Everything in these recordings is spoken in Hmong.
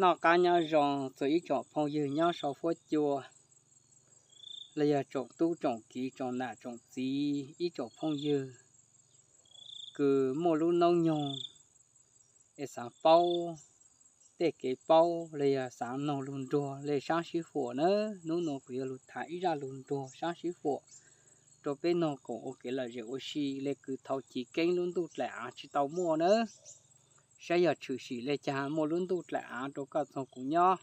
Noj qab nyob zoo txog ib tsoom phooj ywg nyob sau fuab cua, los yog tsoom tub tsoom kiv tsoom nam tsoom txiv ib tsoom phooj ywg kws muaj lub noob nyoog es xaav paub tej kev paub los yog xaav noog lug nruag le saab sib huam nawb. Nub nua kuv yuav lug thaam ib zaaj lug nruag saab sib huam rua peb noog koom ua kev lom zem ua si le kws thaus chiv keeb lub ntuj dlaim aav tsi tau muaj nawb, saib yog tshwm sim le caag muaj lub ntuj dlaim aav rua koj txug kuv nyob.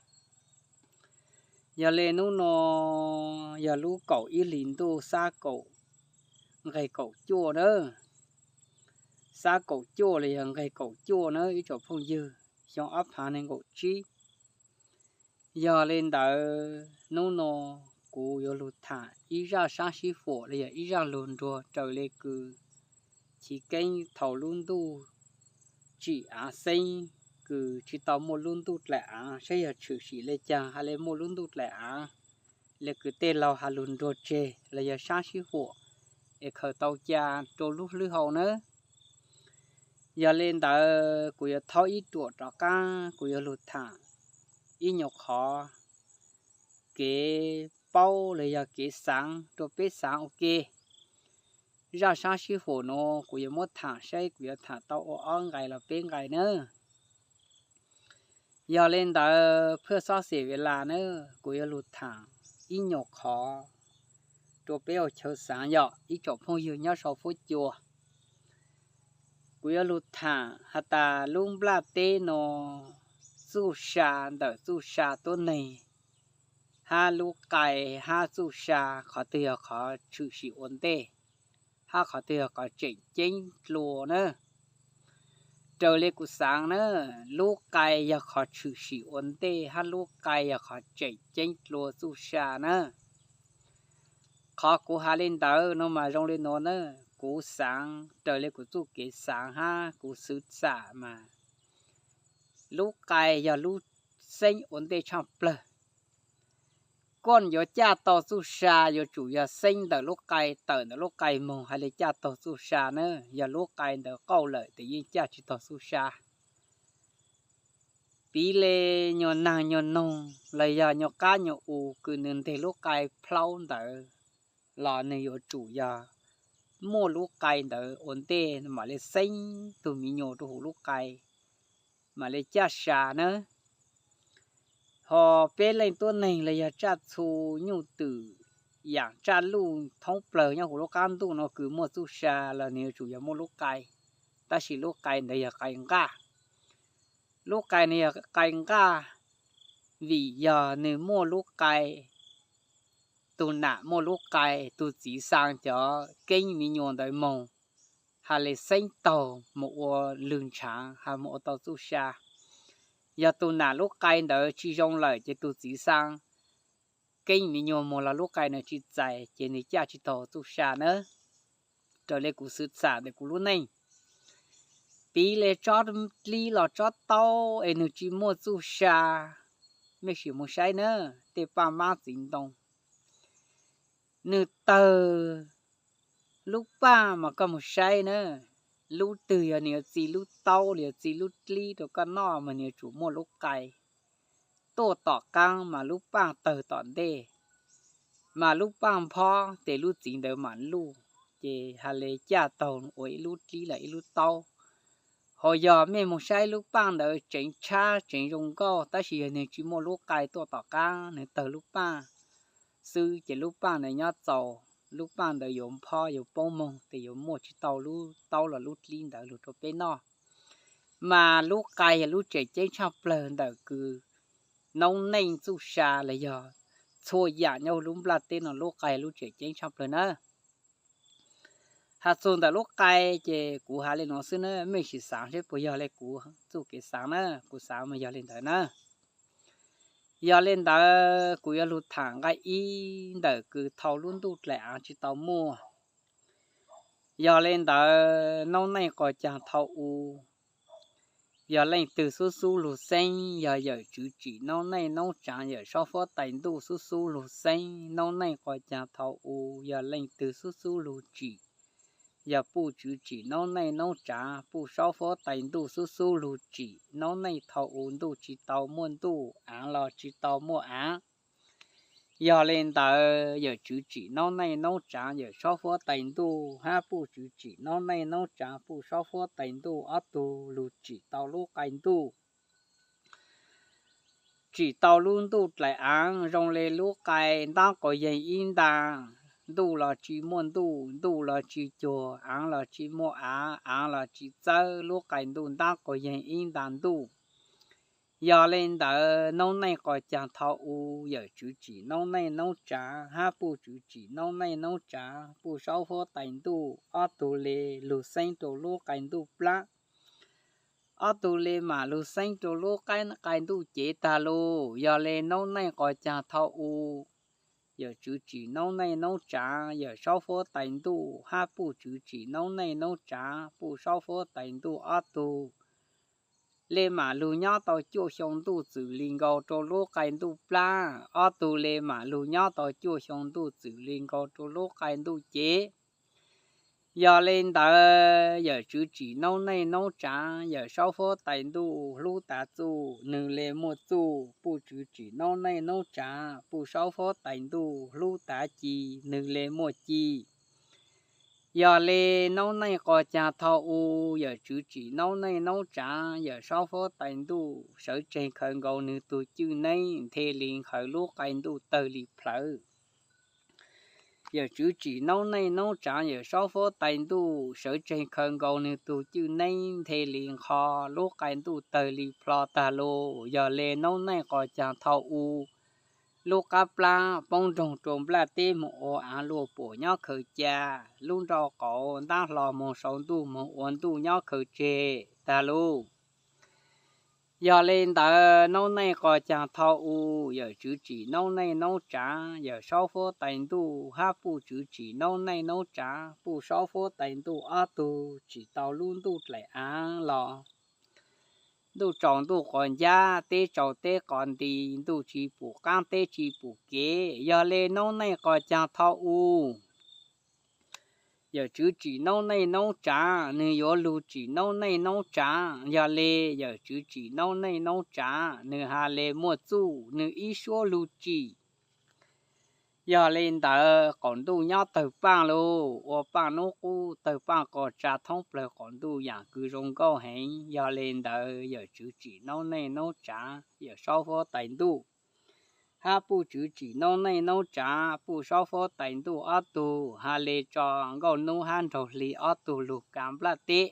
Yog le nub nua yog lub kaum ib hlis ntuj xab kaum nqeg kaum cuaj nawb. Xab kaum cuaj los yog nqeg kaum cuaj nawb ib tsoom phooj ywg, xyoo ob phaav neeg nkaum tsib. Yog le ntawd nub nua kuv yuav lug thaam ib zaaj saab sib huam los yog ib zaaj lug nruag raws le kws chiv keeb thaus lub ntuj tsim aav xeeb kws tsi tau muaj lub ntuj dlaim aav, saib yog tshwm sim le caag hab le muaj lub ntuj dlaim aav le kws tej laug has lug nruag tseg los yog saab sib huam es khaws tau ca rua lub hlwb hau nawb. Yog le ntawd kuv yuav thaub ib ruam rov qaab, kuv yuav lug thaam ib nyuag qhov kev paub los yog kev xaav rua peb xaav ua ke. Zaaj saab sib huam nuav kuv yuav muab thaam saib kuv yuav thaam tau ua ob nqai los peb nqai nawb. Yog le ntawd phaj xob xes ve las nawb, kuv yuav lug thaam ib nyuag qhov rua peb ua chaw xaav yog ib tsoom phooj ywg nyob sau fuab cua. Kuv yuav lug thaam has tas lub nplaj teb nua txuj sa ntawm txuj sa tuab neeg hab lub qai hab txuj sa qhov twg yog qhov tshwm sim ua ntej hab qhov twg yog qhov tseem ceeb dlua na. Raws le kuv xaav na, lub qai yog qhov tshwm sim ua ntej hab lub qai yog qhov tseem ceeb dlua txuj sa na. Qhov kuv has le ntawd no mas zoo le nuav na, kuv xaav raws le kuv txuj kev xaav hab kuv xwv xam mas lub qai yog lub xeeb ua ntej tshaaj plawg. Koj yuav caj tau txuj sa yuav tsum yog xeeb ntawm lub qai, tawm ntawm lub qai moog has le caj taug txuj sa na. Yog lub qai ntawd qauj lawm tes yeej caj tsi taug txuj sa. Piv le nyuag naag nyuag noog los yog nyuag qab nyuag u kws nwg nteg lub qai plaub ntawd los nwg yuav tsum yog muaj lub qai ntawd ua ntej mam le xeeb tug miv nyuas rua huv lub qai mam le caj sa na. Ho peb leej tuab neeg los yog tsaj txhu nyuj twm yaam tsaj luj thoob plawg nyob huv lub qab ntuj no kws muaj txuj sa los nwg yuav tsum yog muaj lub qai, tab sis lub qai ntawd yog qai nqaj. Lub qai nwg yog qai nqaj vim yog nwg muaj lub qai, tug nam muaj lub qai, tug txiv xaa cov keeb miv nyuas ntawd moog has le xeeb taug moog ua lwg ntshaav has moog ua tau txuj sa. Yog tug nam lub qai ntawd tsi zoo lawm ces tug txiv xaa keeb miv nyuas moog los lub qai ntawd tsi txais ces nwg caj tsi taug txuj sa na. Raws le kuv xwv xam ntawm kuv lub neej, piv le tsob dlib los tsob taub es nwg tsi muaj txuj sa, mej sim moog saib na, tej paaj mab txiv ntoo nwg tawg lub paaj mas koj moog saib na, lub twg yog nwg yuav txi lub taub los yuav txi lub dlib rua koj noj mas nwg yuav tsum muaj lub qai tuaj tom qaab mas lub paaj tawg tom ntej, mas lub paaj nphob tes lub txiv ntawd mam luj, ces has le caj taug ua ib lub dlib los ib lub taub. Ho yog mej moog saib lub paaj ntawd tseev tshab tseev zoo nkauj tab sis yog nwg tsi muaj lub qai tuaj tom qaab, nwg tawg lub paaj xwb ces lub paaj ntawd nyob txaus, lub paaj ntawd yuav nphob yuav poob moog tes yuav muaj tsi tau lub taub los lub dlib ntawd lug rua peb noj. Mas lub qai yog lub tseem ceeb tshaaj plawg ntawm kws noob neej txuj sa los yog txhua yaam nyob huv lub nplaj teb no lub qai yog lub tseem ceeb tshaaj plawg na. Has txug ntawm lub qai ces kuv has le nuav xwb na, mej sim xaav seb puas yog le kuv txuj kev xaav na, kuv xaav mas yog le ntawd na. Yog le ntawd kuv yuav lug thaam nqai ib ntawm kws thaus lub ntuj dlaim aav tsi tau muaj. Yog le ntawd noob neej quas caag thaus u, yog leej twg xub xub lug xeeb, yog yawm tswv tsim noob neej noob tsaav yawm saub huab tais ntuj xub xub lug xeeb, noob neej quas caag thaus u, yog leej twg xub xub lug tsim yog puj tswv tsim noob neej noob tsav, puj saub huab tais ntuj xub xub lug tsim noob neej thaum u ntuj tsis tau muaj ntuj, aav los tsis tau muaj aav. Yog le ntawd yawm tswv tsim noob neej noob tsav, yawm saub huab tais ntuj, hab puj tswv tsim noob neej noob tsav, puj saub huab tais ntuj, ob tug lug tsim tau lub qai ntuj. Tsim tau lub ntuj dlaim aav zoo le lub qai ntab quas yeeg ib nta. Ntuj los tsis muaj ntuj, ntuj los tsis cuag, aav los tsis muaj av, aav los tsis txawb, lub qai ntuj ntab quas yeeg ib nta ntuj. Yog le ntawd noob neej qos caag thaum u, yawm tswv tsim noob neej noob tsav, hab puj tswv tsim noob neej noob tsav, puj saub huab tais ntuj, ob tug le lug xeeb rua lub qai ntuj plab. Ob tug le mam lug xeeb rua lub qai ntuj cev tag lug. Yog le noob neej qos caag thaum u, yawm tswv tsim noob neej noob tsav, yawm saub huab tais ntuj, hab puj tswv tsim noob neej noob tsav, puj saub huab tais ntuj, ob tug le mam lug nyob tau cuaj xyoo ntuj txwm li nkaus rua lub qai ntuj plab. Ob tug le mam lug nyob tau cuaj xyoo ntuj txwm li nkaus rua lub qai ntuj cev. Yog le ntawd yawm tswv tsim noob neej noob tsav, yawm saub huab tais ntuj, hlub tav txuj, nwg le muaj txuj, puj tswv tsim noob neej noob tsav, puj saub huab tais ntuj, hlub tav ci, nwg le muaj ci. Yog le noob neej qos caag thaum u, yawm tswv tsim noob neej noob tsav, yawm saub huab tais ntuj, sawv tseeg khaws nkaus nwg tug cwj neeb nthe li nqhawv lub qai ntuj tawg li plhawv. Yawm tswv tsim noob neej noob tsav, yawm saub huab tais ntuj, sawv tseeg khaws nkaus nwg tug cwj neeb nthe li nqho lub qai ntuj tawg li plho tag lug. Yog le noob neej qos caag thaum u, lub qab plab poob nroog rua nplaj teb moog ua aav luaj puam nyob khaws ca, lub nrau qaum ntab hlo moog sau ntuj moog ua ntuj nyob khaws tseg tag lug. Yog le ntawd noob neej qos caag thaum u, yawm tswv tsim noob neej noob tsav, yawm saub huab tais ntuj, hab puj tswv tsim noob neej noob tsav, puj saub huab tais ntuj, ob tug tsim tau lub ntuj dlaim aav los ntuj tsaus ntuj quas ncab, teb tsaus teb quas nti, ntuj tsis pum qaab teb tsis pum kev. Yog le noob neej qos caag thaum u, yawm tswv tsim noob neej noob tsav, nwg yuav lug tsim noob neej noob tsav. Yog le yawm tswv tsim noob neej noob tsav, nwg has le muaj txuj, nwg ib suab lug tsim. Yog le ntawd qaum ntuj nyob tawg paaj lug, ua paaj nub qub tawg paaj qos tsa thoob plawg qaum ntuj yaam kws zoo nkauj heev. Yog le ntawd yawm tswv tsim noob neej noob tsav, yawm saub huab tais ntuj, hab puj tswv tsim noob neej noob tsav, puj saub huab tais ntuj, ob tug has le tso nkauj nub hab nraug hli ob tug lug kav nplaj teb.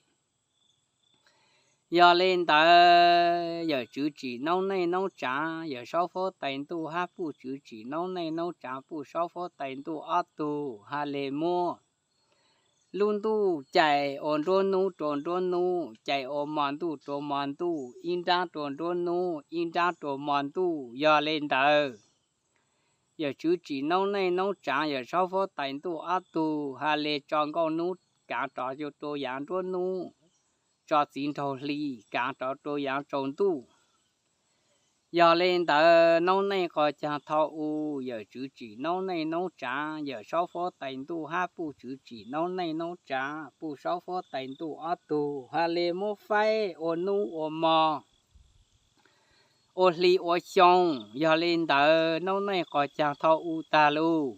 Yog le ntawd yawm tswv tsim noob neej noob tsav, yawm saub huab tais ntuj, hab puj tswv tsim noob neej noob tsav, puj saub huab tais ntuj, ob tug has le muab lub ntuj cais ua nruab nub rua nruab nub, cais ua mo ntuj rua mo ntuj, ib nrab rua nruab nub, ib nrab rua mo ntuj. Yog le ntawd yawm tswv tsim noob neej noob tsav, yawm saub huab tais ntuj, ob tug has le tso nkauj nub kav rov rua yaav nruab nub, tso txiv nraug hli kav rov rua yaav tsaus ntuj. Yog le ntawd noob neej qos caag thaum u, yawm tswv tsim noob neej noob tsav, yawm saub huab tais ntuj, hab puj tswv tsim noob neej noob tsav, puj saub huab tais ntuj, ob tug has le muab faib ua nub ua mo, ua hli ua xyoo. Yog le ntawd noob neej qos caag thaum u tag lug,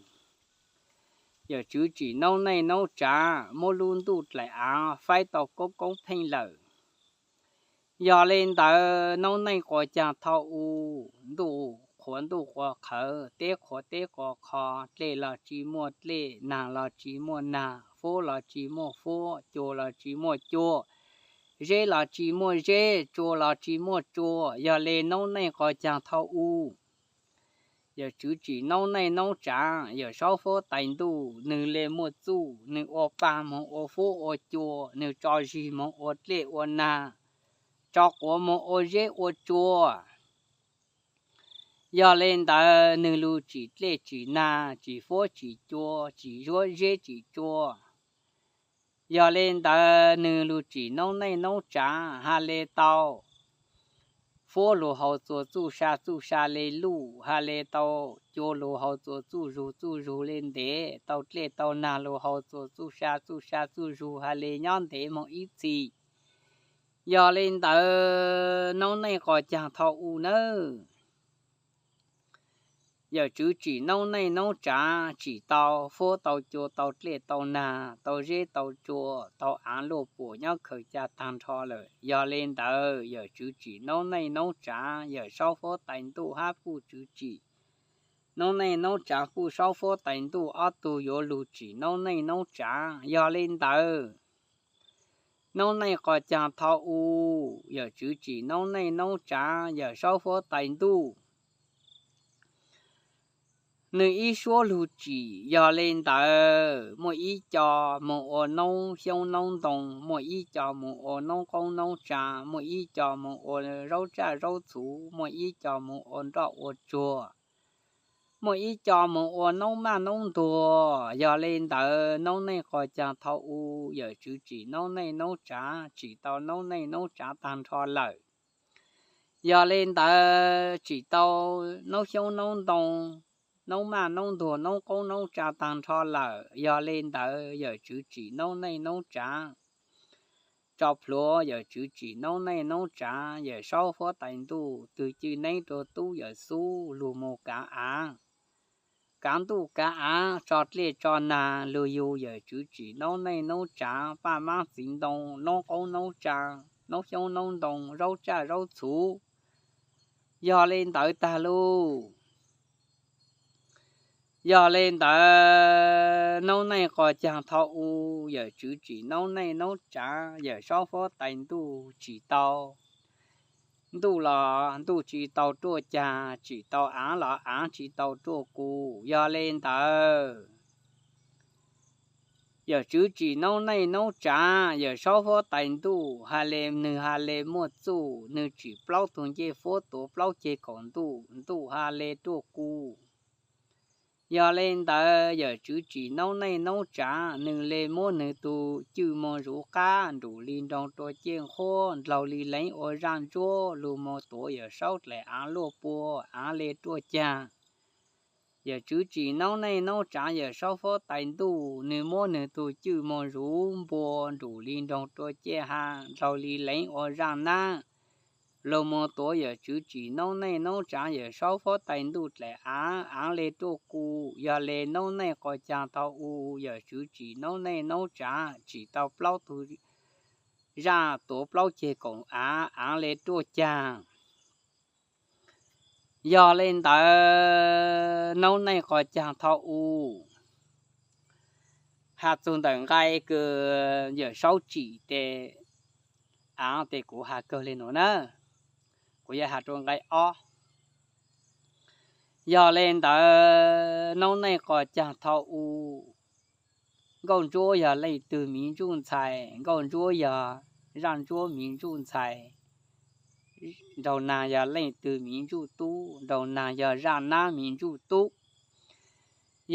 yawm tswv tsim noob neej noob tsav, muab lub ntuj dlaim aav faib tau koob koob pheej lawm. Yog le ntawd noob neej qos caag thaum u, ntuj qhuav ntuj quas qhawv, teb qhuav teb quas qho, dlej los tsis muaj dlej, naag los tsis muaj naag, fub los tsis muaj fub, cua los tsis muaj cua, zeb los tsis muaj zeb, tsua los tsis muaj tsua. Yog le noob neej qos caag thaum u, yawm tswv tsim noob neej noob tsav, yawm saub huab tais ntuj, nwg le muaj txuj, nwg ua paag moog ua fub ua cua, nwg tso zig moog ua dlej ua naag, tso quav moog ua zeb ua tsua. Yog le ntawd nwg lug tsim dlej tsim naag, tsim fub tsim cua, tsim zuab zeb tsim tsua. Yog le ntawd nwg lug tsim noob neej noob tsav has le tau fuab lug hau txuas txuj sa txuj sa le luj, ha le tau cua lug hau txuas txuj zug txuj zug le ntev, tau dlej tau nag lug hau txuas txuj sa txuj sa txuj zug ha le nyob ntev moog ib txhis. Yog le ntawd noob neej qos caag thaus u nawb, yawm tswv tsim noob neej noob tsaav tsim tau fuab tau cua tau dlej tau nag tau zeb tau tsua tau aav luaj puam nyob khaws ca taag nrho lawm. Yog le ntawd yawm tswv tsim noob neej noob tsaav, yawm saub huab tais ntuj hab puj tswv tsim noob neej noob tsaav, puj saub huab tais ntuj ob tug yuav lug tsim noob neej noob tsaav. Yog le ntawd noob neej qos caag thaus u, yawm tswv tsim noob neej noob tsaav, yawm saub huab tais ntuj nwg ib suab lug tsim. Yog le ntawd muaj ib co moog ua noob xyoob noob ntoo, muaj ib co moog ua noob qoob noob tsaa, muaj ib co moog ua zaub tsaj zaub txhuv, muaj ib co moog ua nroj ua tsuag, muaj ib co moog ua noob maj noob ntuag. Yog le ntawd noob neej qos caag thaus u, yawm tswv tsim noob neej noob tsaav tsim tau noob neej noob tsaav taag nrho lawm. Yog le ntawd tsim tau noob xyoob noob ntoo, noob maj noob ntuag, noob qoob noob tsaa taag nrho lawm. Yog le ntawd yawm tswv tsim noob neej noob tsaav tso plhuav, yawm tswv tsim noob neej noob tsaav, yawm saub huab tais ntuj twg cwj neeb rua tub yawm xub lug moog kaav aav, kaav ntuj kaav aav tso dlej tso nag lug yug yawm tswv tsim noob neej noob tsaav, paj maab txiv ntoo, noob qoob noob tsaa, noob xyoob noob ntoo, zaub tsaj zaub txhuv. Yog le ntawd taag lug. Yog le ntawd noob neej qos caag thaus u, yawm tswv tsim noob neej noob tsaav, yawm saub huab tais ntuj tsim tau ntuj los ntuj tsi tau ruaj caag, tsim tau aav los aav tsi tau ruaj kuv. Yog le ntawd yawm tswv tsim noob neej noob tsaav, yawm saub huab tais ntuj ha le, nwg ha le muaj txuj, nwg tsim plaub tug ncej huab tuav plaub ceg kaum ntuj, ntuj ha le ruaj kuv. Yog le ntawd yawm tswv tsim noob neej noob tsaav, nwg le muab nwg tug cwj moog zuv qaab nrum li nroog rua ciaj nqhuab, ndlaug li leev ua zaaj ntsuab lug moog tuav yawm saub dlaim aav luaj pua, aav le ruaj caag. Yawm tswv tsim noob neej noob tsaav, yawm saub huab tais ntuj, nwg muab nwg tug cwj moog zuv npua nrum li nroog rua ciaj ha, ndlaug li leev ua zaaj naab lug moog tuav yawm tswv tsim noob neej noob tsaav, yawm saub huab tais ntuj dlaim aav, aav le ruaj kuv. Yog le noob neej qos caag thaus u, yawm tswv tsim noob neej noob tsaav tsim tau plaub tug zaaj tuav plaub ceg kaum aav, aav le ruaj caag. Yog le ntawd noob neej qos caag thaus u, has txug ntawm nqai kws yawm saub tsim tes aav tes kuv has kawg le nuav na, kuv yuav has rua nqai ob. Yog le ntawd noob neej qos caag thaus u, nkauj ntsuab yog leej twg miv ntsuj ntxhais, nkauj ntsuab yog zaaj ntsuab miv ntsuj ntxhais, nraug naag yog leej twg miv ntsuj tub, nraug naag yog zaaj naab miv ntsuj tub.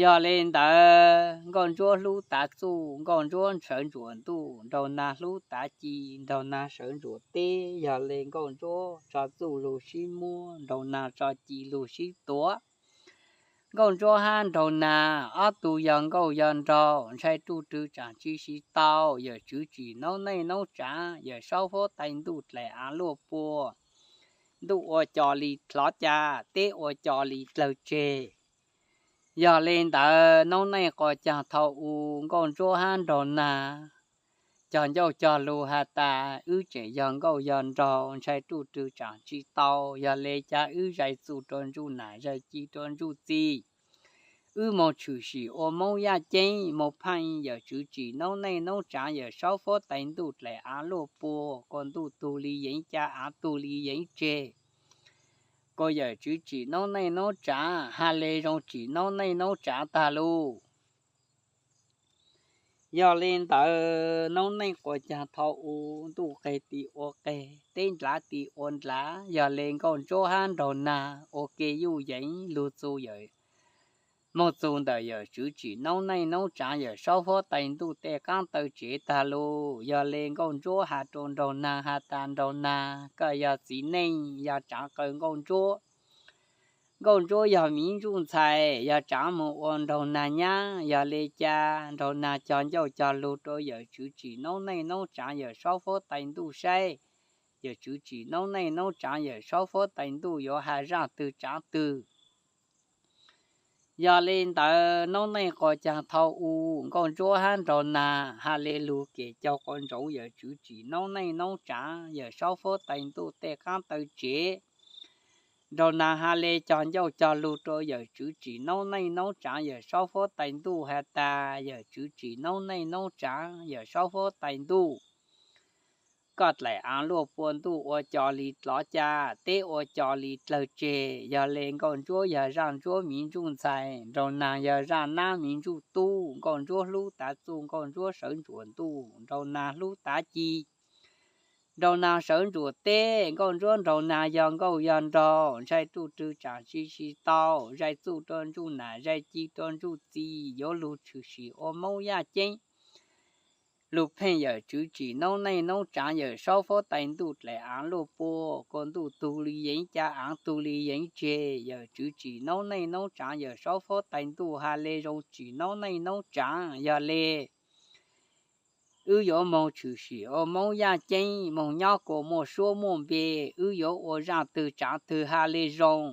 Yog le ntawd nkauj ntsuab hlub tav txuj, nkauj ntsuab sawv ntsuam ntuj, nraug naag hlub tav ci, nraug naag sawv ntsuam teb. Yog le nkauj ntsuab tso txuj lug sib muab, nraug naag tso ci lug sib tuav. Nkauj ntsuab hab nraug naag ob tug yog nkauj yog nraug, ntshai ruj rwg tsaam tsi siv tau. Yawm tswv tsim noob neej noob tsaav, yawm saub huab tais ntuj dlaim aav luaj pua, ntuj ua co li hlov ca, teb ua co li dlawg tseg. Yog le ntawd noob neej qos caag thaus u, nkauj ntsuab hab nraug naag, cog ncauj cog lug has tas wb tseem yog nkauj yog nraug, ntshai ruj rwg tsaam tsi tau. Yog le ca wb zais txuj rua ntsuj nam, zais ci rua ntsuj txiv, wb moog tshwm sim ua Moob yaj ceeb, moog pheej yawm tswv tsim noob neej noob tsaav, yawm saub huab tais ntuj dlaim aav luaj pua, kuas ntuj tug li yeev ca, aav tug li yeev tseg. Kuas yawm tswv tsim noob neej noob tsaav, has le zoo tsim noob neej noob tsaav taag lug. Yog le ntawd noob neej qos caag thaus u, ntuj qeg ti ua qeg, teb ndlav ti ua ndlav. Yog le nkauj ntsuab hab nraug naag ua ke yuj yeev lug txug yawm moog txug ntawm yawm tswv tsim noob neej noob tsaav yawm saub huab tais ntuj tej qaab taw tsev taag lug. Yog le nkauj ntsuab has rua nraug naag has tas, nraug naag, koj yog txiv neej yog tsaav qaw nkauj ntsuab. Nkauj ntsuab yog miv ntsuj ntxhais yog tsaav moog ua nraug naag nyab. Yog le ca nraug naag cog ncauj cog lug rua yawm tswv tsim noob neej noob tsaav yawm saub huab tais ntuj saib, yawm tswv tsim noob neej noob tsaav yawm saub huab tais ntuj yuav has zaaj twg tsaav twg. Yog le ntawd noob neej quas caag thaus u, nkauj ntsuab hab nraug naag has le lug kev caug quas ntsoov yawm tswv tsim noob neej noob tsaav yawm saub huab tais ntuj tej qaab taw tsev. Nraug naag has le cog ncauj cog lug rua yawm tswv tsim noob neej noob tsaav yawm saub huab tais ntuj has tas, yawm tswv tsim noob neej noob tsaav yawm saub huab tais ntuj, koj dlaim aav luaj pua ntuj ua cov li dlov ca, teb ua cov li dlawg tseg. Yog le nkauj ntsuab yog zaaj ntsuab miv ntsuj ntxhais, nraug naag yog zaaj nab miv ntsuj tub. Nkauj ntsuab hlub tav txuj, nkauj ntsuab sawv ntsuam ntuj, nraug naag hlub tav ci, nraug naag sawv ntsuam teb. Nkauj ntsuab nraug naag yog nkauj yog nraug, zais ruj rwg tsaam tsi tsi tau, zais txuj rua ntsuj nam, zais ci rua ntsuj txi, yuav lug tshwm sim ua moob yaj ceeb. Lug pheej yawm tswv tsim noob neej noob tsaav yawm saub huab tais ntuj dlaim aav luaj pua, kua ntuj tug li yeev ca aav tug li yeev tseg. Yawm tswv tsim noob neej noob tsaav yawm saub huab tais ntuj has le zoo tsim noob neej noob tsaav. Yog le wb yuav moog tshwm sim ua moob yaj ceeb, moog nyob kua muaj suab muaj npe, wb yuav ua zaaj twg tsaav twg has le zoo.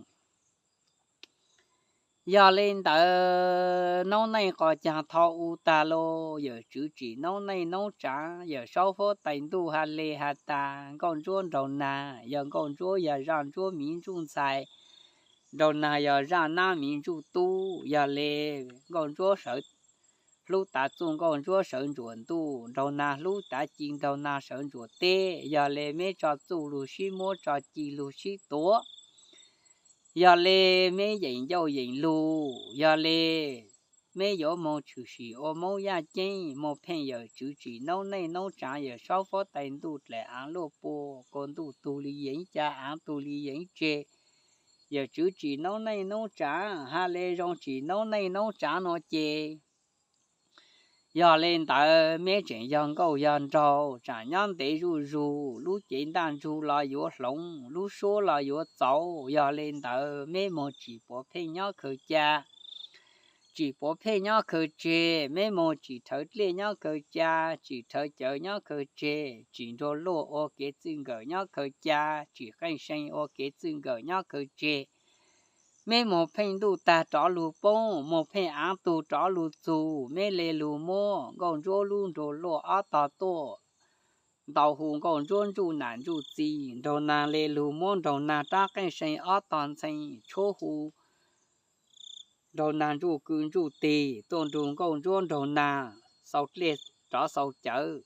Yog le ntawd noob neej quas caag thaus u taag lug, yawm tswv tsim noob neej noob tsaav yawm saub huab tais ntuj has le has tas, nkauj ntsuab nraug naag yog nkauj ntsuab yog zaaj ntsuab miv ntsuj ntxhais, nraug naag yog zaaj nab miv ntsuj tub. Yog le nkauj ntsuab sawv hlub tav txuj, nkauj ntsuab sawv ntsuam ntuj, nraug naag hlub tav ci, nraug naag sawv ntsuam teb. Yog le meb tso txuj lug sib muab, tso ci lug sib tuav. Yog le meb yeem ncauj yeem lug, yog le meb yuav moog tshwm sim ua moob yaj ceeb, moog pheej yawm tswv tsim noob neej noob tsaav yawm saub huab tais ntuj dlaim aav luaj pua, kua ntuj tug li yeev ca aav tug li yeev tseg. Yawm tswv tsim noob neej noob tsaav has le zoo tsim noob neej noob tsaav nuav ces, yog le ntawd meb tseem yog nkauj yog nraug, tsaam nyob ntev zuj zug, lub cev ntaj ntsug los yuav hloov, lub suab los yuav txauv. Yog le ntawd meb moog tsim puav pheej nyob khaws ca, tsim puav pheej nyob khaws tseg, meb moog tsim rhawv dlej nyob khaws ca, tsim rhawv cawv nyob khaws tseg, tsim nruag luaj ua kev txwj nkawm nyob khaws ca, tsim qeej see ua kev txwj nkawm nyob khaws tseg. Meb moog pheej ntuj taag rov lug poob, moog pheej aav tug rov lug txug, meb le lug muab nkauj ntsuab lub nruag luaj ob tog tuaj ntau hu nkauj ntsuab ntsuj nam ntsuj txi, nraug naag le lug muab nraug naag rab qeej see ob tog ntxhee tshuab hu nraug naag ntsuj kws ntsuj tig tuaj nrug nkauj ntsuab nraug naag xau dlej rov xau cawv.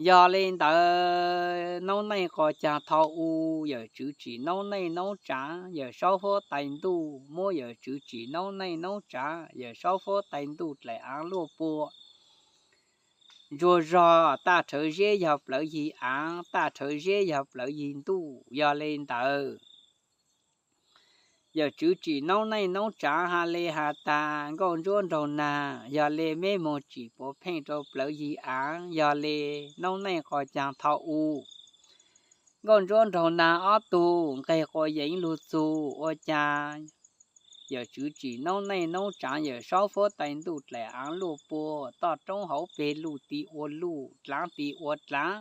Yog le ntawd noob neej quas caag thaus u, yawm tswv tsim noob neej noob tsaav yawm saub huab tais ntuj, muab yawm tswv tsim noob neej noob tsaav yawm saub huab tais ntuj dlaim aav luaj pua. Ntsuag zog taj rhawv zeb yog plawv yig aav, taj rhawv zeb yog plawv yig ntuj. Yog le ntawd yawm tswv tsim noob neej noob tsaav has le has tas, nkauj ntsuab nraug naag, yog le meb moog tsim puav pheej rua plawv yig aav. Yog le noob neej quas caag thaus u, nkauj ntsuab nraug naag ob tug nqeg quas yeev lug txug, ua caag yawm tswv tsim noob neej noob tsaav yawm saub huab tais ntuj dlaim aav luaj pua, toj roob hauv peg luj ti ua luj, dlaav ti ua dlaav.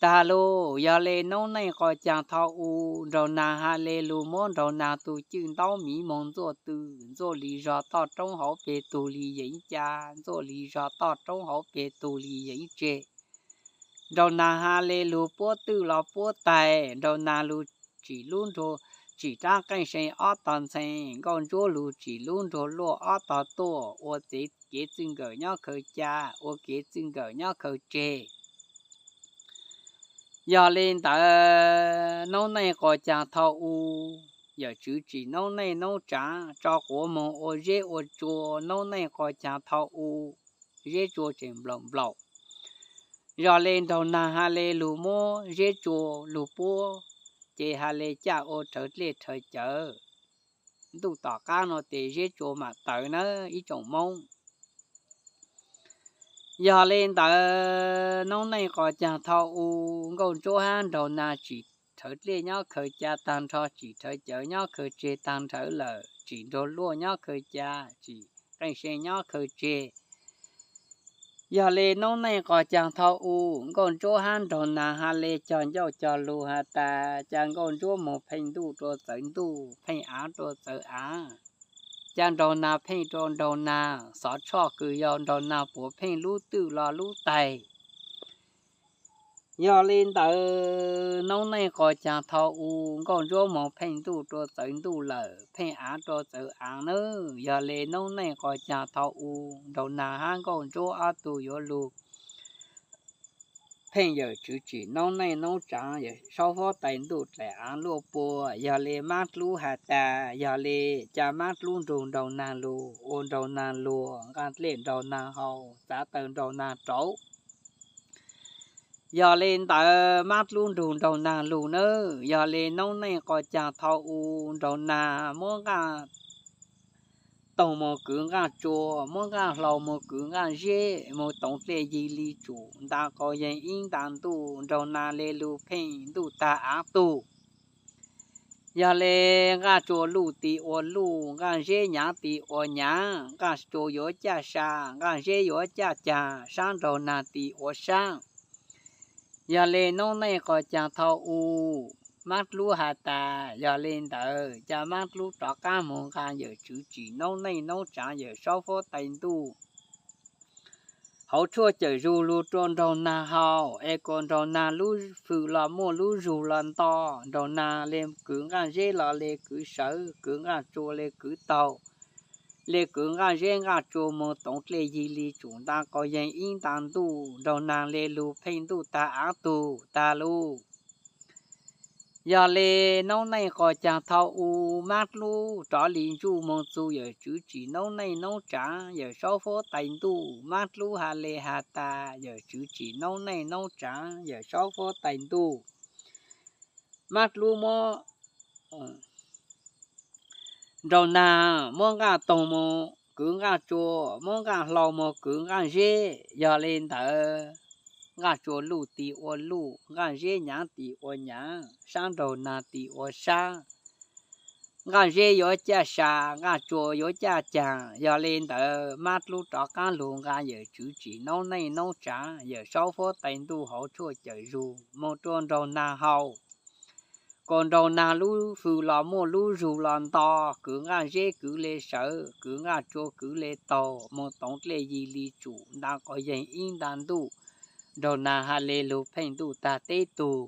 Taag lug, yog le noob neej quas caag thaus u, nraug naag has le lug muab nraug naag tug cwj ntaub miv moog ntxuaj tw, ntxuaj li zog toj roob hauv peg tug li yeev ca, ntxuaj li zog toj roob hauv peg tug li yeev tseg. Nraug naag has le lug puab twj los puab taig, nraug naag lug tsim lub nruag, tsim rab qeej see ob tog ntxhee, nkauj ntsuab lug tsim lub nruag luaj ob tog tuaj, ua kev txwj nkawm nyob khaws ca, ua kev txwj nkawm nyob khaws tseg. Yog le ntawd noob neej quas caag thaus u, yawm tswv tsim noob neej noob tsaav tso quav moog ua zeb ua tsua, noob neej quas caag thaus u, zeb tsua tseem nplaum nplaum. Yog le nraug naag has le lug muab zeb tsua lug puab, ces has le caj ua rhawv dlej rhawv cawv. ntuj tom qab no tes zeb tsua mam tawv na ib tsoom Moob. Yog li ntawd noob neej qos caag tho u, nkauj ntsuab hab nraug nag tsim rhawv dlej nyob khaws ca taag nrho, tsim rhawv cawv nyob khaws tseg taag nrho lawm, tsim nraug luaj nyob khaws ca, tsim qeej se nyob khaws tseg. Yog li noob neej qos caag tho u, nkauj ntsuab hab nraug nag has le cog ncauj cog lug has tas, ca nkauj ntsuab moog pheej ntuj rua txawv ntuj, pheej aav rua txawv aav, ca nraug nag pheej rua nraug nag, xov tshoj kws yog nraug nag puav pheej lub twj los lub taig. Yog li ntawd noob neej qos caag tho u, nkauj ntsuab moog pheej ntuj rua txawv ntuj lawm, pheej aav rua txawv aav nawb. Yog li noob neej qos caag tho u, nraug nag hab nkauj ntsuab ob tug yuav lug pheej yawm tswv tsim noob neej noob tsaav, yawm saub huab tais ntuj dlaim aav luaj pua. Yog li mab dlub has tas, yog li ca mab dlub nrug nraug nag lug, ua nraug nag luag, nqaa dlej nraug nag haus, txav taw nraug nag rauv. Yog li ntawd mab dlub nrug nraug nag lug nawb. Yog li noob neej qos caag tho u, nraug nag muab nqaj toog moog kwv nqaj tsua, muab nqaj hlau moog kwv nqaj zeb, moog toov dlej yig li tsum, nta qau yeeg ib nta ntuj, nraug nag le lug pheej ntuj tag aav tug. Yog li nqaj tsua luj tis ua luj, nqaj zeb nyav tis ua nyav, nqaj tsua yuav caj sa, nqaj zeb yuav caj caag, sab nraug nag tis ua sab. Yog li noob neej qos caag tho u, mab dlub has tas, yog li ntawd ca mab dlub rov qaab moog nqaa yawm tswv tsim noob neej noob tsaav, yawm saub huab tais ntuj hauv tshuaj cawm zug lug rua nraug nag haus, es kuas nraug nag lub fwm los muaj lub zug los nto, nraug nag le kwv nqaj zeb los le kwv sawv, kwv nqaj tsua le kwv taug, le kwv nqaj zeb nqaj tsua moog toov dlej yig li tsum, nta qau yeeg ib nta ntuj, nraug nag le lug pheej ntuj tag aav tug tag lug. Yog li noob neej qos caag tho u, mab dlub rov li ntsuj moog txug yawm tswv tsim noob neej noob tsaav, yawm saub huab tais ntuj, mab dlub has le has tas, yawm tswv tsim noob neej noob tsaav, yawm saub huab tais ntuj, mab dlub muab nraug nag muab nqaj toog moog kwv nqaj tsua, muab nqaj hlau moog kwv nqaj zeb. Yog li ntawd nqaj tsua luj tis ua luj, nqaj zeb nyav tis ua nyav, sab nraug nag tis ua sab. Nqaj zeb yuav caj sa, nqaj tsua yuav caj caag. Yog li ntawd mab dlub rov qaab lug nqaa yawm tswv tsim noob neej noob tsaav, yawm saub huab tais ntuj hauv tshuaj cawm zug moog rua nraug nag haus, kuas nraug nag lub fwm los muaj lub zug los nto, kwv nqaj zeb kwv le sawv, kwv nqaj tsua kwv le taug, moog toov dlej yig li tsum, nta qau yeeg ib nta ntuj, nraug nag has le lug pheej ntuj tag teb tug.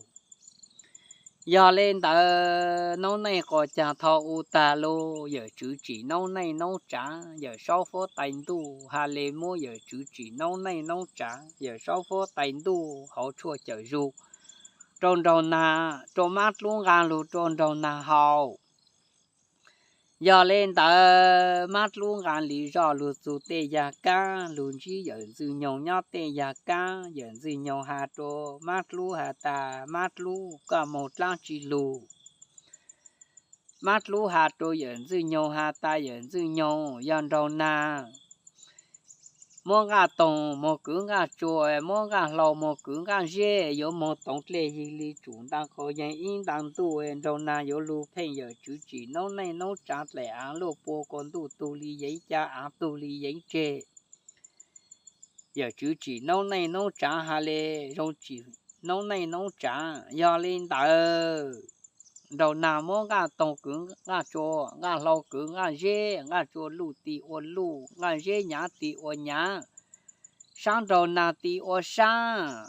Yog li ntawd noob neej qos caag tho u tag lug, yawm tswv tsim noob neej noob tsaav, yawm saub huab tais ntuj has le muab yawm tswv tsim noob neej noob tsaav, yawm saub huab tais ntuj hauv tshuaj cawm zug rua nraug nag, rua mab dlub nqaa lug rua nraug nag haus. Yog li ntawd mab dlub nqaa li zoj lug txug tej yag kaab, lug ntsib yawm ntxwg nyoog nyob tej yag kaab. Yawm ntxwg nyoog has rua mab dlub has tas, mab dlub, koj moog dlaab tsi lug? Mab dlub has rua yawm ntxwg nyoog has tas, yawm ntxwg nyoog, yog nraug nag muab nqaj toog moog kwv nqaj tsua, muab nqaj hlau moog kwv nqaj zeb, yuav moog toov dlej yig li tsum, nta qau yeeg ib nta ntuj, nraug nag yuav lug pheej yawm tswv tsim noob neej noob tsaav, dlaim aav luaj pua, kuas ntuj tug li yeev ca, aav tug li yeev tseg. Yawm tswv tsim noob neej noob tsaav has le zoo tsim noob neej noob tsaav. Yog li ntawd nraug nag muab nqaj toog kwv nqaj tsua, nqaj hlau kwv nqaj zeb, nqaj tsua luj tis ua luj, nqaj zeb nyav tis ua nyav, sab nraug nag tis ua sab.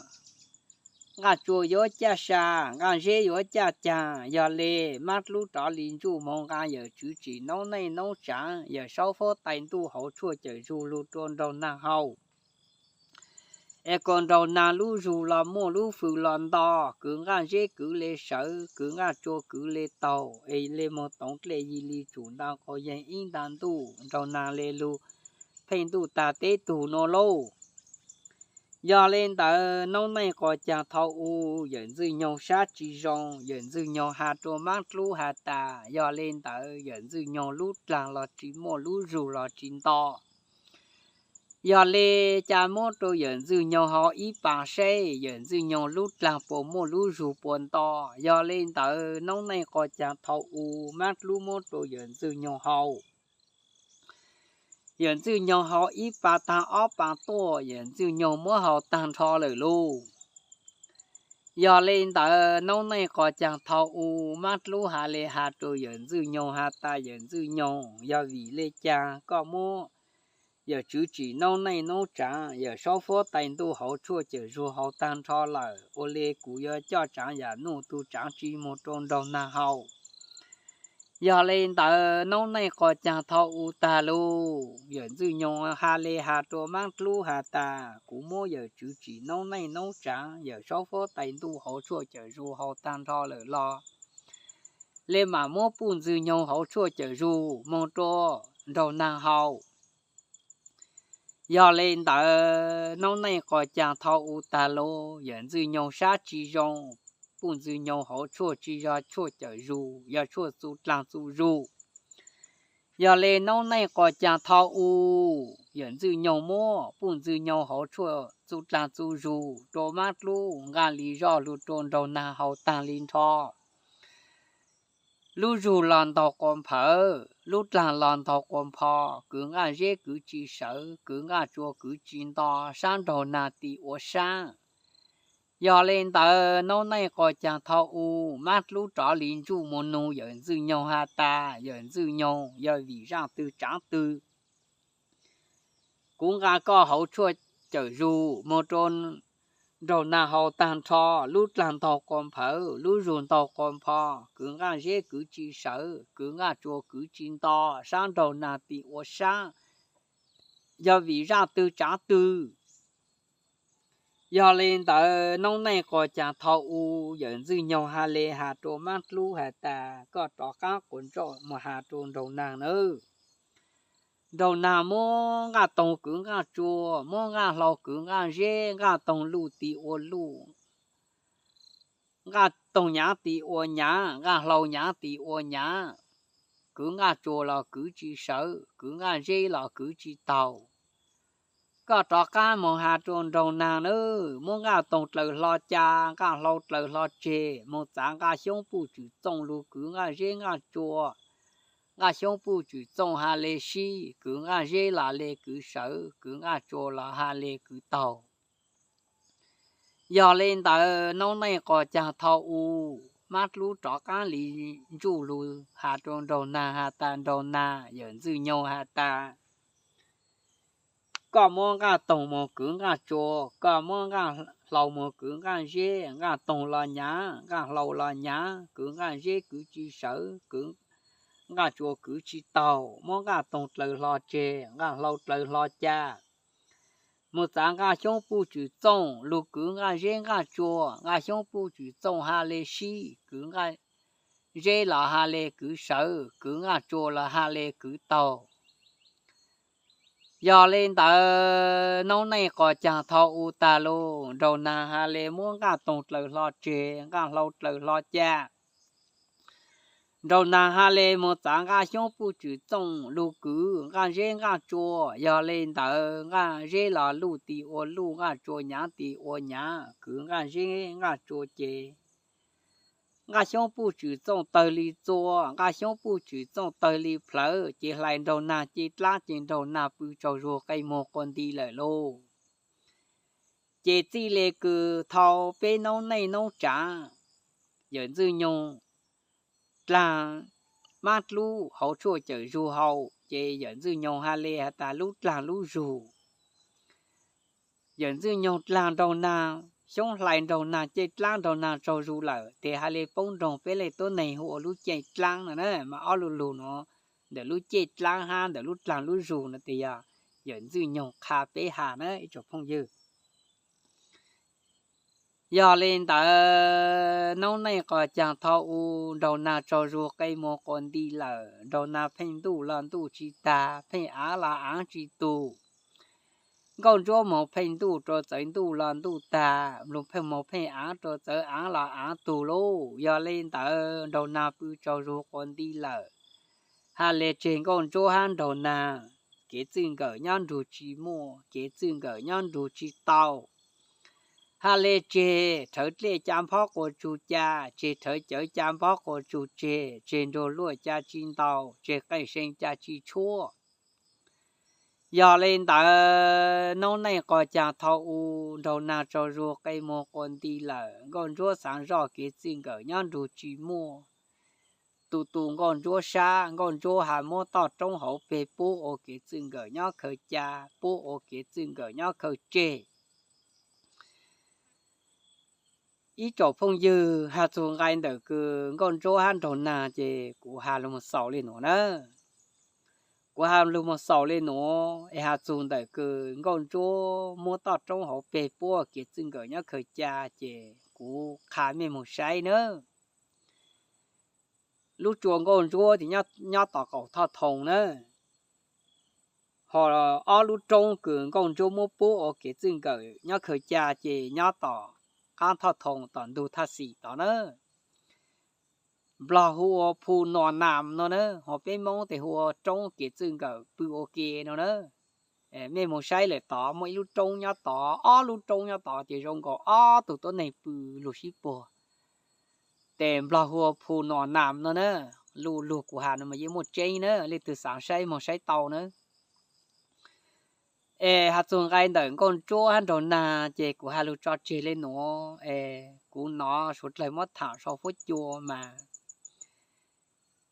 Nqaj tsua yuav caj sa, nqaj zeb yuav caj caag. Yog li mab dlub rov li ntsuj moog nqaa yawm tswv tsim noob neej noob tsaav, yawm saub huab tais ntuj hauv tshuaj cawm zug lug rua nraug nag haus. Es kuas nraug nag lub zug los muaj lub fwm los nto, kwv nqaj zeb kwv le sawv, kwv nqaj tsua kwv le taug, es le moog toov dlej yig li tsum, nta qau yeeg ib nta ntuj, nraug nag le lug pheej ntuj tag teb tug nuav lauj. Yog li ntawd noob neej qos caag thaum u, yawm Ntxwj Nyoog sab tsi zoo, yawm Ntxwj Nyoog has rua Maab Dlub has tas, yog li ntawd yawm Ntxwj Nyoog lub dlaag los tsi muaj, lub zug los tsi nto. Yog li ca muab rua yawm Ntxwj Nyoog haus ib pas seb yawm Ntxwj Nyoog lub dlaag puas muaj lub zug puas nto. Yog li ntawd noob neej qos caag thaum u, Maab Dlub muab rua yawm Ntxwj Nyoog haus. Yawm Ntxwj Nyoog haus ib pas taag ob pas tuaj, yawm Ntxwj Nyoog muab haus taag nrho lawm lauj. Yog li ntawd noob neej qos caag thaum u, Maab Dlub has li has rua yawm Ntxwj Nyoog has tas, yawm Ntxwj Nyoog, yog vim le caag koj muab yawm tswv tsim noob neej noob tsaav, yawm saub fuab tais ntuj hauv tshuaj cawm zug haus taag nrho lawm, ua li kuv yuav coj tsaav yam nuj tug tsaav tsi moog rua nraug naag haus. Yog li ntawd noob neej qos caag thaum u taag lug, yawm Ntxwj Nyoog has li has rua Maab Dlub has tas, kuv muab yawm tswv tsim noob neej noob tsaav, yawm saub fuab tais ntuj hauv tshuaj cawm zug haus taag nrho lawm los, le maam muab Puj Ntxwg Nyoog hauv tshuaj cawm zug moog rua nraug naag haus. Yog li ntawd noob neej qos caag thaum u taag lug, yawm Ntxwj Nyoog sab tsi zoo, Puj Ntxwg Nyoog hauv tshuaj tsi yog tshuaj cawm zug, yog tshuaj txuj dlaag txuj zug. Yog li noob neej qos caag thaum u, yawm Ntxwj Nyoog muab Puj Ntxwg Nyoog hauv tshuaj txuj dlaag txuj zug rua Maab Dlub nqaa li zoj lug rua nraug naag haus taag li nrho. Lub zug los ntaug quas nphawv, lub dlaag los ntaug quas npho, kwv nqaj zeb kwv tsi sawv, kwv nqaj tsua kwv tsi nto, sab nraug naag ti ua saab. Yog li ntawd noob neej qos caag thaum u, Maab Dlub rov li ntsuj moog nug yawm Ntxwj Nyoog has tas, yawm Ntxwj Nyoog, yog vim zaaj twg tsaav twg, kuv nqaa koj hauv tshuaj cawm zug moog rua nraug naag haus taag nrho, lub dlaag ntaug quas nphawv, lub zug ntaug quas npho, kwv nqaj zeb kwv tsi sawv, kwv nqaj tsua kwv tsi nto, sab nraug naag ti ua saab, yog vim zaaj twg tsaav twg. Yog li ntawd noob neej qos caag thaum u, yawm Ntxwj Nyoog has li has rua Maab Dlub has tas, koj rov qaab quas ntsoj moog has rua nraug naag nawb. Nraug naag muab nqaj toog kwv nqaj tsua, muab nqaj hlau kwv nqaj zeb, nqaj toog luj ti ua luj, nqaj toog nyav ti ua nyav, nqaj hlau nyav ti ua nyav, kwv nqaj tsua los kwv tsi sawv, kwv nqaj zeb los kwv tsi taug. Koj rov qaab moog has rua nraug naag nawb, muab nqaj toog dlaws hlo ca, nqaj hlau dlaws hlo tseg, moog txav nqaj xyoob puj tswm txooj lug kwv nqaj zeb nqaj tsua. Nqaj xyoob puj tswm txooj has le sib, kwv nqaj zeb los le kwv sawv, kwv nqaj tsua los has le kwv taug. Yog li ntawd noob neej qos caag thaum u, Maab Dlub rov qaab li ntsuj lug has rua nraug naag has tas, nraug naag, yawm Ntxwj Nyoog has tas, koj muab nqaj toog moog kwv nqaj tsua, koj muab nqaj hlau moog kwv nqaj zeb, nqaj toog los nyav, nqaj hlau los nyav, kwv nqaj zeb kwv tsi sawv, kwv nqaj tsua kwv tsi taug, muab nqaj toog dlaws hlo tseg, nqaj hlau dlaws hlo ca, moog txav nqaj xyoob puj tswm txooj lug kwv nqaj zeb nqaj tsua, nqaj xyoob puj tswm txooj has le sib, kwv nqaj zeb los has le kwv sawv, kwv nqaj tsua los has le kwv taug. Yog li ntawd noob neej qos caag thaum u taag lug, nraug naag has le muab nqaj toog dlaws hlo tseg, nqaj hlau dlaws hlo ca. Nraug naag has le moog txav nqaj xyoob puj tswm txooj lug kwv nqaj zeb nqaj tsua, yog li ntawd nqaj zeb los luj ti ua luj, nqaj tsua nyav ti ua nyav, kwv nqaj zeb nqaj tsua ces nqaj xyoob puj tswm txooj tawg li txua, nqaj xyoob puj tswm txooj tawg li plhawv, ces hlais nraug naag cev dlaab ces nraug naag pw tsaug zug qe muag quas nti lawm lauj. Ces txij le kws thau peb noob neej noob tsaav, yawm Ntxwj Nyoog dlaag Maab Dlub hauv tshuaj cawm zug haus, ces yawm Ntxwj Nyoog has le has tas lub dlaag lub zug. Yawm Ntxwj Nyoog dlaag nraug naag, xyoob hlais nraug naag cev dlaab, nraug naag tsaug zug lawm, tes has le poob nroog peb leej tuab neeg hu ua lub cev dlaab no na, mas ob lu lug nuav ntawm lub cev dlaab hab ntawm lub dlaag lub zug no tes yog yawm Ntxwj Nyoog qha peb has na ib tsoom phooj ywg. Yog li ntawd noob neej qos caag thaum u, nraug naag tsaug zug qe muag quas nti lawm, nraug naag pheej ntuj los ntuj tsi tag, pheej aav los aav tsi tug. Nkauj Ntsuab moog pheej ntuj rua txawv ntuj los ntuj tag, moog pheej moog pheej aav rua txawv aav los aav tug lauj. Yog le ntawd nraug nag pw tsaug zug quas nti lawm, hab le tseg Nkauj Ntsuab hab nraug nag, kev txwj nkawm nyob nrug tsi muaj, kev txwj nkawm nyob nrug tsi tau. Hab le tseg rhawv dlej ca nphob quas tsug ca, tseg rhawv cawv ca nphob quas tsug tseg, tseg nraug luaj ca tsi ntau, tseg qeej see ca tsi tshuab. Yog le ntawd noob neej qog caag thaus u, nraug nag tsaug zug qe muag quas nti lawm, Nkauj Ntsuab xaav zoj kev txwj nkawm nyob nrug tsi muaj. Tus tus Nkauj Ntsuab sab, Nkauj Ntsuab has muab toj roob hauv peg pub ua kev txwj nkawm nyob khaws ca, pub ua kev txwj nkawm nyob khaws tseg. Ib tsoom phooj ywg, has txug nqai ntawm kws Nkauj Ntsuab hab nraug nag ces kuv has lug moog xaus le nuav na. Kuv has lug moog xaus le nuav es has txug ntawm kws Nkauj Ntsuab muab toj roob hauv peg pub ua kev txwj nkawm nyob khaws ca ces kuv qha mej moog saib na. Lub tsua Nkauj Ntsuab tis nyob tom qaum thoj thoo na, ho ob lub roob kws Nkauj Ntsuab muab pub ua kev txwj nkawm nyob khaws ca ces nyob tom qaab thoj thoo tom ntug thaj xim tod na. Nplog hu ua Phu Nua Nam no na, ho peb Moob tes hu ua roob kev txwj nkawm pw ua ke no na. Mej moog saib lawm tod muaj ib lub roob nyob tod, ob lub roob nyob tod ces zoo nkaus ob tug tuab neeg pw lug sib puag. Tes Nplog hu ua Phu Nua Nam no na, lug lug kuv has no mas yeej muaj tseeb na, leej twg xaav saib moog saib tau na. Es has txug nqai ntawm Nkauj Ntsuab hab nraug nag ces kuv has lug tso tseg le nuav es kuv nov suav dlawg muab tham sau fuab cua mas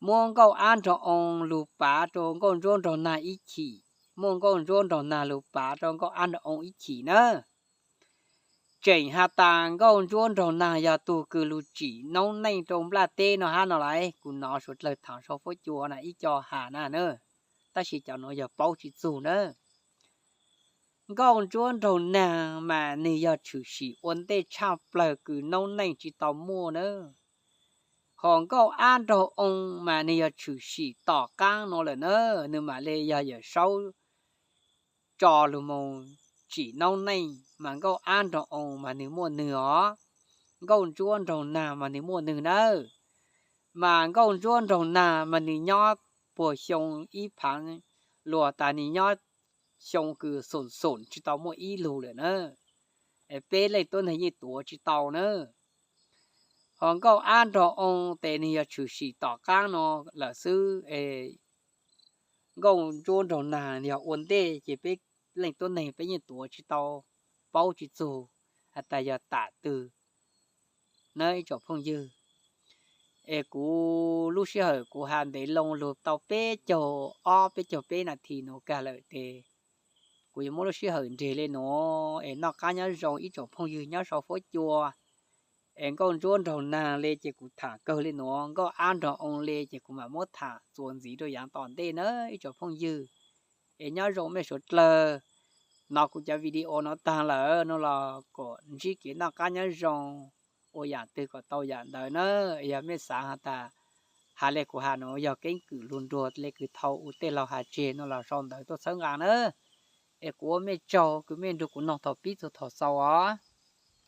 muab Nkauj Ab nraug Oo lug pav rua Nkauj Ntsuab nraug nag ib chim, muab Nkauj Ntsuab nraug nag lug pav rua Nkauj Ab nraug Oo ib chim na. Tseem has tas Nkauj Ntsuab nraug nag yog tug kws lug tsim noob neej rua nplaj teb no hab no lauj, kuv nov suav dlawg tham sau fuab cua na ib co has na na, tab sis cov nuav yog paub tsi txug na. Nkauj Ntsuab nraug nag mas nwg yog tshwm sim ua ntej tshaj plawg kws noob neej tsi tau muaj na. Ho Nkauj Ab nraug Oo mas nwg yog tshwm sim tom qaab no lawm na, nwg mam le yog Yawm Saub tso lug moog tsim noob neej mas Nkauj Ab nraug Oo mas nwg muaj nwg os, Nkauj Ntsuab nraug nag mas nwg muaj nwg nawb. Mas Nkauj Ntsuab nraug nag mas nwg nyob puag xyoo ib phaav, luag tas nwg nyob xyoo kws xoom xoom tsi tau muaj ib lug lawm na. Peb leej tuab neeg yeej tuav tsi tau na. Ho Nkauj Ab nraug Oo tes nwg yog tshwm sim tom qaab no lawm xwb. Nkauj Ntsuab nraug nag yog ua ntej ces peb leej tuab neeg peb yeej tuav tsi tau, paub tsi txug has tas yog tam twg na ib tsoom phooj ywg. Es kuv lub sij hawm kuv has ntev loo lug tau peb caug ob peb caug peb nas this nuav kag lawm tes kuv yuav muab lub sij hawm nreg le nuav es noj qab nyob zoo ib tsoom phooj ywg nyob sau fuab cua. Es Nkauj Ntsuab nraug nag le ces kuv tham kawg le nuav, Nkauj Ab nraug Oo le ces kuv mam muab tham txuas ntxiv rua yaav tom ntej na ib tsoom phooj ywg. Es nyob zoo mej suav dlawg, nov kuv cov video no taag lawm no los kom ntsib kev noj qab nyob zoo, ua yaam twg kom tau yaam ntawd na. Yog mej xaav has tas has le kuv has nuav yog keeb kwm lug nruag le kws thaus u tej laug has tseg no los sau ntawv tuaj txhawb nqaa na. Es kuv ua mej tsaug kws mej nrug kuv noog thaus pib txug thaus xaus os.